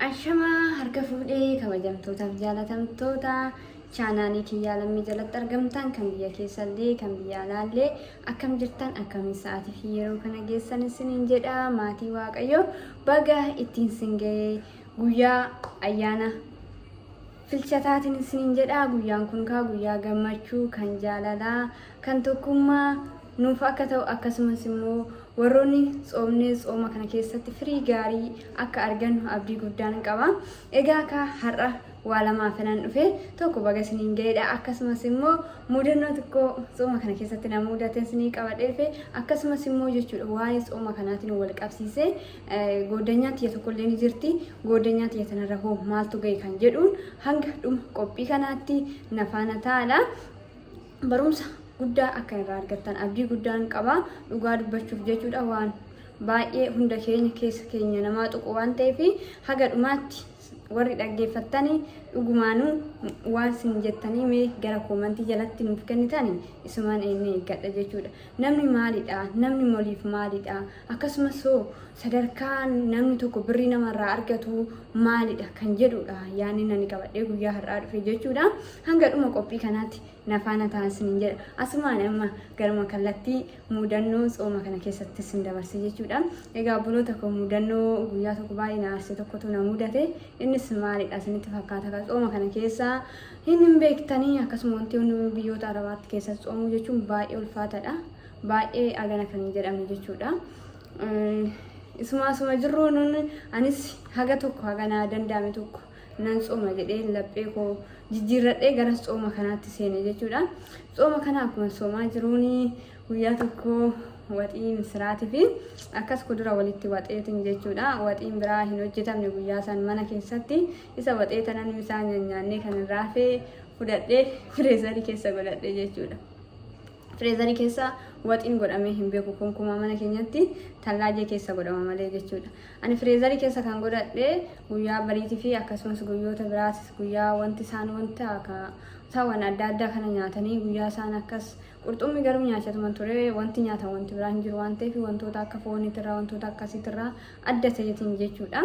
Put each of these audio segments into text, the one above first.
Ashamaa harka fuudhee kabajamtootaaf jaalatamtoota chaanaalii kiyyaa lammii jalatti argamtan kan biyya keessallee kan biyya alaallee akkam jirtan akkamiin sa'aatii fi yeroo kana geessan isiniin jedha maatii waaqayyo baga ittiin sin ga'ee guyyaa ayyaana filchataatiin isiniin jedha guyyaan kun kaa guyyaa gammachuu kan jaalalaa kan tokkummaa nuuf akka ta'u akkasumas immoo warroonni tsoomnee tsooma kana keessatti firii gaarii akka argannu abdii guddaan qaba. Egaa kaa har'a waa lamaa finan dhufe tokko baga isiniin ga'eedha akkasumas immoo mudannoo tokko tsooma kana keessatti na mudate isinii qabadhee dhufe akkasumas immoo jechuudha waa'ee tsooma kanaatiin wal qabsiisee gooddanyaa tiyya tokkollee ni jirti gooddanyaa tiyya tanarra hoo maaltu ga'e kan jedhuun hanga dhuma qophii kanaatti na faana ta'aadha. Barumsa guddaa akka irraa argattan abdii guddaan qaba dhugaa dubbachuuf jechuudha waan baay'ee hunda keenya keessa keenya namaa tuqu waan ta'eef haga dhumaatti warri dhaggeeffattanii dhugumaanuu waan sin jettanii mee gara koomantii jalatti nuuf kennitani isumaan inni eeggadha jechuudha. Namni maalidha? Namni moliif maalidha? Akkasumas hoo sadarkaa namni tokko birrii namarraa argatu maalidha kan jedhudha yaadni nani qabadhee guyyaa har'aa dhufe jechuudha. Hanga dhuma qophii kanaatti na faana ta'aa isiniin jedha. Asumaan amma garuma kallattii mudannoo tsooma kana keessatti isin dabarse jechuudha. Egaa obboloota koo mudannoo guyyaa tokko baay'ee na aarse tokkotu na mudate. Innis maalidha isinitti fakkaata ka tsooma kana keessa hin beektanii akkasuma wanti hundi biyyoota Arabaatti keessa tsoomuu jechuun baay'ee ulfaatadha. Baay'ee agana kan hin jedhamne jechuudha. Isuma asuma jirru nun anis haga tokko haga naa danda'ame tokko nan tsooma jedhee laphee koo jijjiirradhee gara tsooma kanaatti seene jechuudha. Tsooma kana akkuma soomaa jiruun guyyaa tokko waxii misiraatii fi akkas kudura walitti waxeetiin jechuudha. Waxiin biraa hin hojjetamne guyyaa san mana keessatti isa waxee tanan misaa nyaanyaannee kan irraa hafee fudhadhee fireezarii keessa godhadhe jechuudha. Fireezarii keessa waxiin godhamee hin beeku konkumaa mana keenyatti tallaajee keessa godhama malee jechuudha. Ani fireezarii keessa kan godhadhe guyyaa bariitii fi akkasumas guyyoota biraatis guyyaa wanti isaan wanta saawwan adda addaa kana nyaatanii guyyaa isaan akkas qurxummii garuu nyaachatuman ture wanti nyaatan wanti biraa hin jiru waan ta'eef wantoota akka fooniitirraa wantoota akkasiitirraa adda ta'eetiin jechuudha.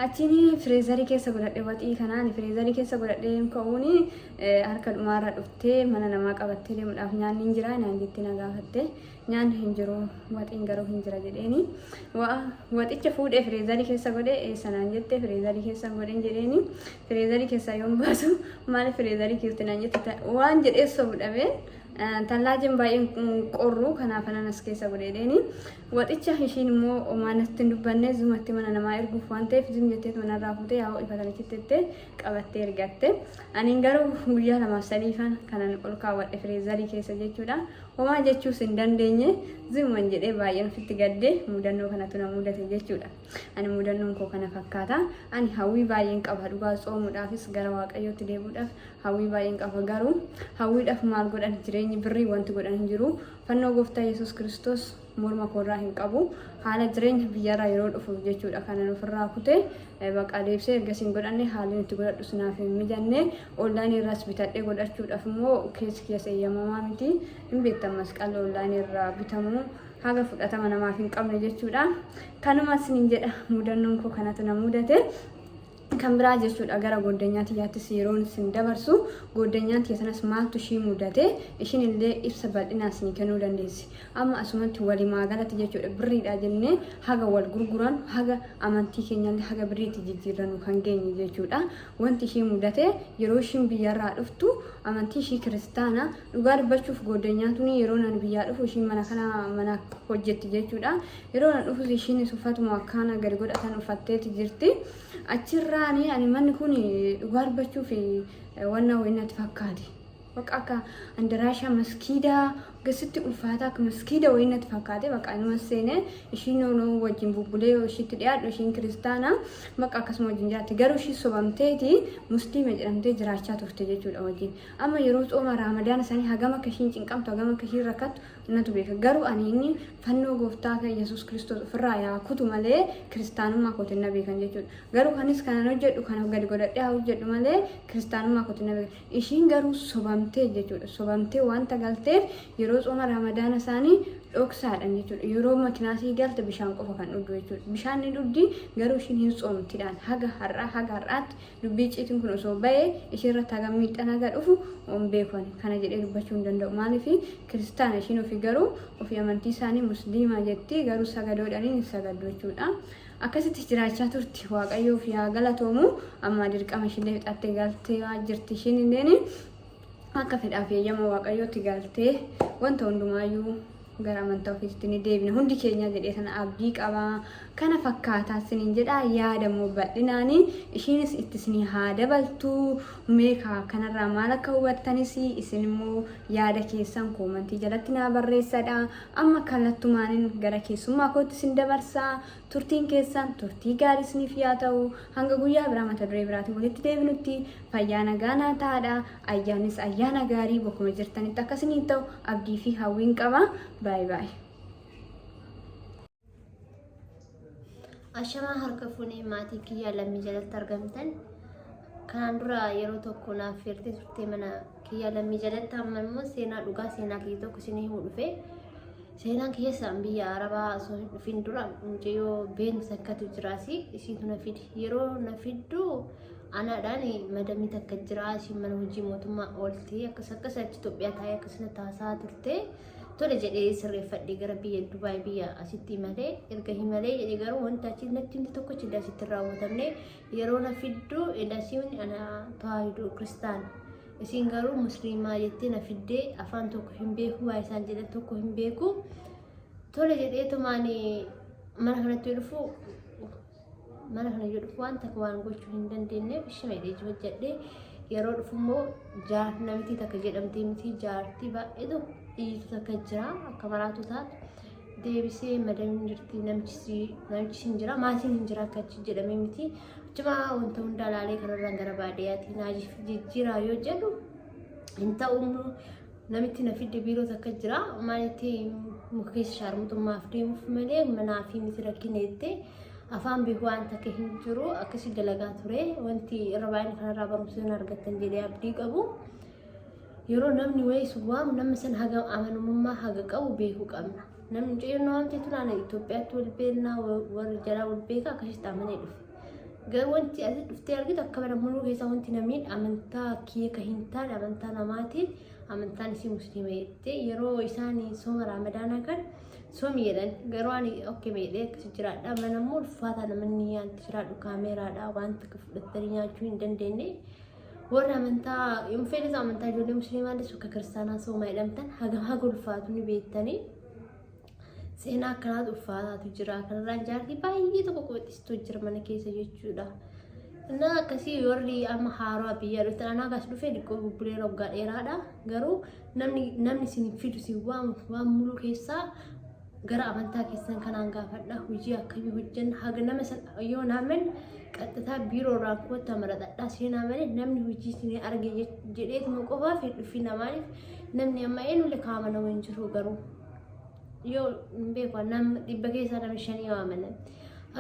Achiin fireezarii keessa godhadhe waxii kanaan fireezarii keessa godhadhee ka'uun harka dhumaarra dhuftee mana namaa qabattee deemuudhaaf nyaanni hin jira naan jettee na gaafatte. Nyaanni hin jiru waxiin garuu hin jira jedheeni. Waxicha fuudhee fireezarii keessa godhee eessa naan jette fireezarii keessa godheen jedheeni. Fireezarii keessaa yoon baasu maaliif fireezarii keessatti naan jette waan jedhee sobu dhabeen tallaajeen baay'een qorru kanaaf anan as keessa godheedheeni. Waxicha ishiin immoo homaa natti hin dubbanne zumatti mana namaa erguuf waan ta'eef zim jetteet manarraa fuutee yaa ho'ifatan achitti jettee qabattee ergatte. Aniin garuu guyyaa lamaaf sadiifan kanan ol kaawwadhe fireezarii keessa jechuudha. Homaa jechuus hin dandeenye zimuman jedhee baay'een ofitti gadde mudannoo kanatu na mudate jechuudha. Ani mudannoon koo kana fakkaata. Ani hawwii baay'een qaba dhugaa tsoomuudhaafis gara waaqayyootti deebi'uudhaaf hawwii baay'een qaba garuu hawwiidhaaf maal godhan jireenyi birrii wanti godhan hin jiru. Fannoo gooftaa Yesuus Kiristoos morma koorraa hin qabu. Haala jireenya biyyarraa yeroo dhufuuf jechuudha kanan ofirraa kute baqa deebisee ergasii hin godhanne haalli itti godhadhus naaf hin mijanne onlaayinii irraas bitadhee godhachuudhaaf immoo keessi keessa eeyyamamaa miti hin beektan masqalli onlaayinii irraa bitamu haga fudhatama namaaf hin qabne jechuudha. Kanuma isiniin jedha mudannoon koo kanatu na mudate. Kan biraa jechuudha gara gooddanyaa tiyyaattis yeroon isin dabarsu gooddanyaa tiyya sanas maaltu ishii mudate ishiin illee ibsa bal'inaa isinii kennuu dandeessi. Amma asumatti walimaa galatti jechuudha birriidha jennee haga wal gurguran haga amantii keenyallee haga birriitti jijjiirrannu kan geenye jechuudha. Wanti ishii mudate yeroo ishiin biyyarraa dhuftu amantii ishii kiristaana dhugaa dubbachuuf gooddanyaa tuni yeroo nan biyyaa dhufu ishiin mana kana mana hojjetti jechuudha. Yeroo nan dhufus ishiinis uffatuma akkaana gadi godhatan uffatteeti jirti. Achirraani ani manni kun dhugaa dubbachuuf wanna wayii natti fakkaate. Bakka akka andaraashaa maskiidaa gasitti ulfaataa akka maskiida wayii natti fakkaate bakka anuma seene ishiin noo wajjin bubbulee yoo ishiitti dhiyaadhu ishiin kiristaana bakka akkasuma wajjin jiraatti garuu ishii sobamteeti musliima jedhamtee jiraachaa turte jechuudha wajjin. Amma yeroo tsooma raamadaana isaanii hagam akka ishiin cinqamtu hagam akka ishiin rakkattu natu beeka. Garuu ani inni fannoo gooftaa kan Yesuus Kiristoos ofirraa yaa kutu malee kiristaanummaa kootiin na beekan jechuudha. Garuu kanis kanan hojjedhu kana gadi godhadhee haa hojjedhu malee kiristaanummaa kootiin na beekan. Ishiin garuu sobamtee jechuudha. Sobamtee wanta galteef yeroo Yeroo tsooma Raamadaana isaanii dhoksaadhaan jechuudha. Yeroo makinaa sii galte bishaan qofa kan dhugdu jechuudha. Bishaan ni dhugdi, garuu ishiin hin tsoomtidhaan. Haga har'aa, haga har'aatti dubbii icciitiin kun osoo ba'ee ishee irratti haga miidhaan haga dhufu hin beeku ani. Kana jedhee dubbachuu hin danda'u. Maaliif? Kiristaana ishiin ofii, garuu ofii amantii isaanii musliimaa jetti, garuu sagadoodhaniin hin sagaddu jechuudha. Akkasitti jiraachaa turti. Waaqayyoof yaa galatoomu. Amma dirqama ishiillee fixattee galtee jirti. Ishiin illeen akka fedhaaf eeyyama Waaqayyootti galtee wanta hundumaayyuu gara amantaa ofiitti ni deebina hundi keenya jedhee sana abdii qaba. Kana fakkaataa isiniin jedha. Yaada immoo bal'inaanii ishiinis itti isinii haa dabaltu. Meekaa kanarraa maal akka hubattanis isin immoo yaada keessan koomantii jalatti naa barreessadha. Amma kallattumaanin gara keessummaa kootti isin dabarsaa. Turtiin keessan turtii gaarii isiniif yaa ta'u. Hanga guyyaa biraa mata duree biraatiin walitti deebinutti fayyaa nagaa naa ta'aadha. Ayyaannis ayyaana gaarii bakkuma jirtanitti akka isiniif ta'u abdii fi hawwiin qaba. Baay baay. Ashamaa harka fuunee maatii kiyyaa lammii jalatti argamtan. Kanaan dura yeroo tokko naaf feertee turte mana kiyyaa lammii jalatti. Amma immoo seenaa dhugaa, seenaa kiyya tokko isinii himuu dhufe. Seenaan kiyya isaan biyya Arabaa osoo hin dhufin dura mucayyoo beeknu takkatu jiraasi, isiitu na fidi. Yeroo na fiddu anaadhaan madamii takka jira, isiin mana hojii mootummaa ooltee akkas akkas achi Itoophiyaa taa'ee akkasuma taasaa turte. Tole jedhee sirreeffadhee gara biyya Dubaay, biyya asitti imalee. Erga himalee jedhee garuu wanta achi natti himte tokko achi asitti hin raawwatamne. Yeroo na fiddu edasiin ana tawaahidoo kiristaana. Isiin garuu musliimaa jettee na fiddee, afaan tokko hin beeku, waa isaan jedhan tokko hin beeku. Tole jedhee tumaan mana kanatti yoo dhufu, mana kana yoo dhufu waan takka waan gochuu hin dandeenyeef ishima jedhee hojjedhee. Yeroo dhufu immoo jaar namitti takka jedhamtee miti, jaartii baay'ee tokko iyyitu takka jira, akka maraatu taatu. Deebisee madamiin jirti, namichi hin jira, maatiin hin jira akka achi jedhamee miti. Achumaa wanta hundaa laalee kanarraan gara baadiyyaatti naa jijjiiraa yoo jedhu hin ta'u. Namitti na fidde biiroo takka jira, maalitti muka keessa shaarmuxummaaf deemuuf malee manaa fi miti rakkina jettee, afaan beeku waan takka hin jiru, akkasii dalagaa ture. Wanti irra baay'een kanarraa barumsa hin argattan jedhee abdii qabu. Yeroo namni wayii si waamu nama sana haga amanamummaa haga qabu beekuu qabna. Namni mucayyoo na waamte tun ana Itoophiyaatti wal beeknaa, warri jalaa wal beekaa, akkasitti amanee dhufe. Garuu wanti asi dhuftee argitu akka mana muluu keessaa wanti namni amantaa kiyya ka hin taane amantaa namaatiin, amantaan isii musliima jettee, yeroo isaan sooma raamadaanaa kan soomi jedhan garuu ani okkee meedhee akkasi jiraadha. Mana immoo ulfaataa namni nyaanti jiraadhu kaameeraadha, waan takka fudhattanii nyaachuu hin dandeenye. Warri amantaa hin fedhis, amantaa ijoollee musliimaallee akka kiristaanaa sooma jedhamtan hagam haga ulfaatu ni beektanii. Seenaa akkanaatu ulfaataatu jira. Kanarraan jaartii baay'ee tokko qubaxistuu jira mana keessa jechuudha. Innaa akkasii warri amma haaraa biyya dhuftan, anaa kas dhufe dhiqoo bubbulee waggaa dheeraadha. Garuu namni isin fidu isin waamu waan muluu keessaa gara amantaa keessan kanaan gaafadha. Hojii akkamii hojjenna haga nama san yoo naamen qaxxitaa biiroodhaan kottaa maratadhaa seenaa malee namni hojii isin arge jedheetuma qofaaf hin dhufina. Maaliif? Namni amma eenyullee kaama nama hin jiru, garuu yoo hin beeku nama 100 keessaa nama 5 yoo amanan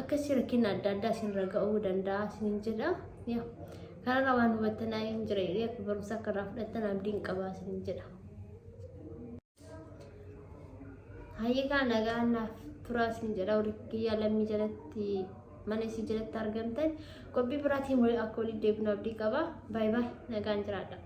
akkasii rakkina adda addaa isinirra ga'uu danda'a isinin jedha. Yaa kanarraa waan hubattan hin jira jedhee akka barumsa akka irraa fudhattan abdiin qabaa isinin jedha. Hayyikaa nagaa naaf turaa isin jedha. Warri kiyyaa lammii jalatti mana isii jalatti argamtan, qophii biraatiin akka walitti deebinu abdii qaba. Baay baay, nagaan jiraadha.